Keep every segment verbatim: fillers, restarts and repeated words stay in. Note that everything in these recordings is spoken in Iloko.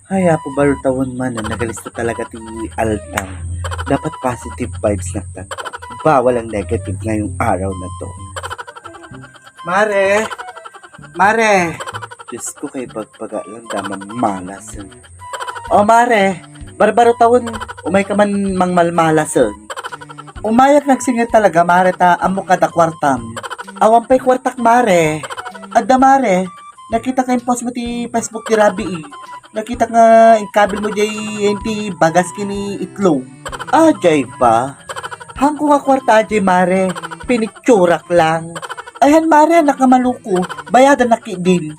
Ay, Apo, baro tawen man, nagalista talaga ti alta. Dapat positive vibes na talaga. Bawal ang negative ngayong araw na to. Mare! Mare! Diyos ko, kay bagbaga lang, damang malas. O, Mare, barbaro tawen, umay ka man mangmalmalasen. Umayak nagsingir talaga, Mare, ta ammok kada kuartam. Awan pay kuartak, Mare. Adda, Mare, nakita ka impost mo ti Facebook ti Rabi, eh. Nakita nga inkabil mo jay ti bagas ken ni itlog. Ajay ba? Hanko nga kuarta ajay, Mare. Pinicturak lang. Ay, han, Mare, anak nga maluko. Bayadan na ki din.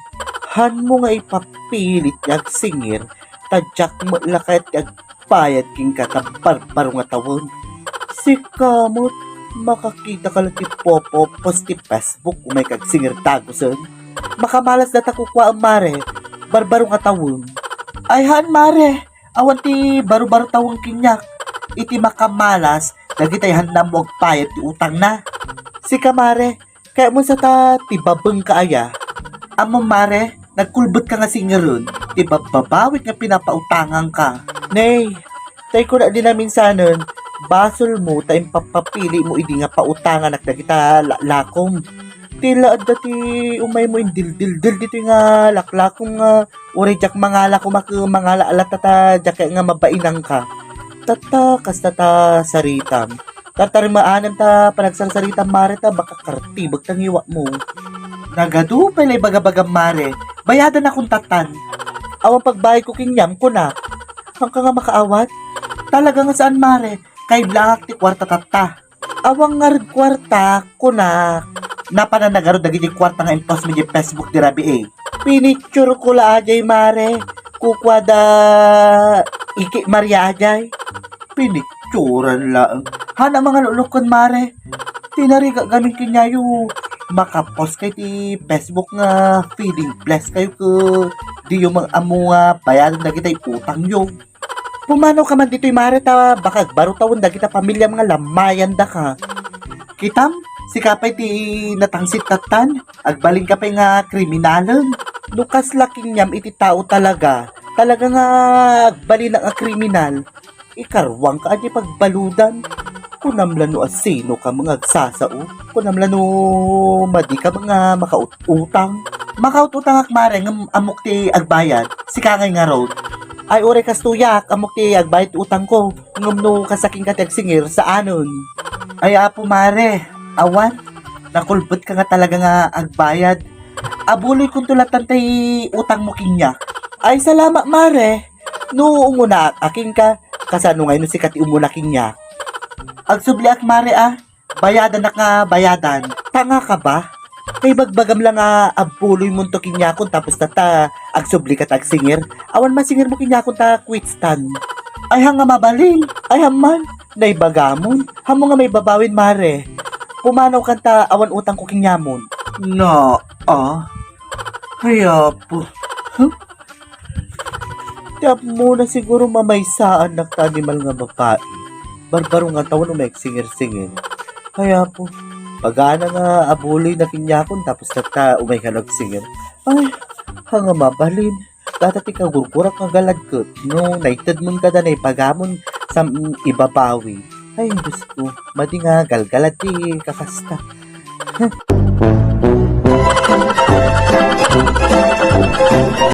Han mo nga ipapilit nga agsingir, ta diak met la kayat ti agbayad kenka ta barbaro nga tawen. Sika met, makakita ka la ti popost ti Facebook, umay ka agsingir dagusen. Makamalas data kukuaem, Mare. Barbaro nga tawen. Ay, han, Mare. Awan ti barbaro tawen keniak. Iti makamalas, dagiti han ammo agbayad ti utangna. Sika, Mare, kayatmo sa ta ti babengka aya. Ammom, Mare, nagkulbet ka nga singiren, ti babbabawik nga pinapautangangka. Nay, tay kuna di naminsanen, basol mo ta impapapili mo idi nga pautanganak dagita laklakom. Ti la adda ti umay mo indildildil ditoy nga laklakom nga uray diak mangala koma ket mangala latta ta diak nga mabainangka. Tatta, kasta ta saritam. Tartarimaanem ta panagsarsaritam, Mare, ta baka kartibek ta ngiwatmo. Nagadu pay la ibagabagam, Mare. Bayadan akon tattan. Awan pagbayad ko keniam, kuna. Hanka nga makaawat? Talaga nga saan, Mare. Kaiblak ti kuarta tatta. Awan ngarud kuarta, kuna. Napanan na garud dagiti kuarta nga impost mo di Facebook di Rabi, eh. Pinicture ko la ajay, Mare. Kukua da Iki Maria ajay. Pinicturan laeng. Hana mangalulukken, Mare. Tinariga gamin kenyayo. Makapost kay ti Facebook nga feeling blessed kayo ko. Diyo mang ammo nga bayadan dagiti utangyo. Pumanaw ka man ditoy, Mare, ta baka agbaro tawen dagita pamiliam nga lamayandaka. Kitam, sika pay ti natangsit tattan, agbalin ka pay nga kriminalen. No kasla keniam iti tao talaga, talaga nga agbalinak nga kriminal, ikaruang ka adi pagbaludan. Kunam la no asino ka nga agsasao, kunam la no madi ka nga makaut-utang. Makaut-utangak, Mare, ngem ammok ti agbayad, sika ngay ngarud. Ay, uray kastoyak, ammok ti agbayad ti utangko, ngem no kasakin ka ti agsingir, saanen. Ay, Apo, Mare, awan, nakulbet ka nga talaga nga agbayad. Abuloy konto latan tay utang mo keniak. Ay, salamat, Mare. No umuna a kenka, kasano ngay no sika ti umuna keniak? Agsubliak, Mare, a. Bayadanak nga bayadan. Tanga ka ba? Kay bagbagam la nga abuloy monto keniakon tapos tatta agsubli ka ta agsingir. Awan masingir mo keniakon ta quits tan. Ay, hanga mabalin. Ay, amman. Naibagamon. Hamo nga maibabawin, Mare. Pumanaw kanta awan utang ko keniamon. Na, a? Ay, Apo. Huh? Ti apmo na siguro mamaysaannak ta animal nga babai. Barbaro nga tawen no maigsingsingir. Ay, Apo, pagana nga abuloy na keniakon tapos tatta umay ka nagsingir. Ay, hanga mabalin. Data ti kagurgurak nga galad ket no naitedmon kada naibagamon sam ibabawi. Ay, Diyos ko, madi nga galgalad ti kakasta.